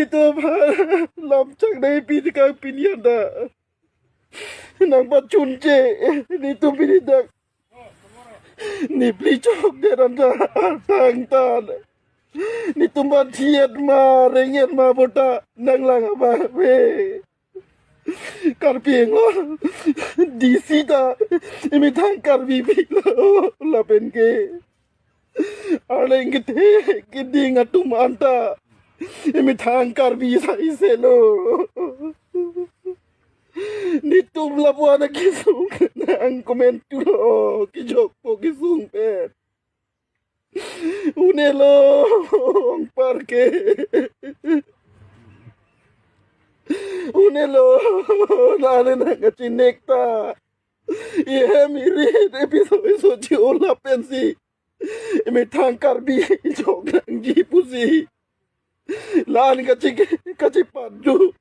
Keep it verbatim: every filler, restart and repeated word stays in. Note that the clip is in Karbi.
Netum aphan lam chak dai pi tikang pini anta nangpachunche. Netum pini dak nepli chokdet anta tangtan. Netum aphan thiet ma, reng-et ma bota nanglang abang ave. Karbi Anglong D C ta emethang Karbi pilo lapen ke arleng kethe keding atum anta emethang Karbi saiselo. Netum lapu-an akesung nang comment thulo, kejokpo kesung pen. Un'elo, ongpar ke. Un'elo, la-an nangkachinek ta. Ihem irit episode so chi-o lapensi emethang Karbi chok nangji pusi la-an kachi, kachipatju.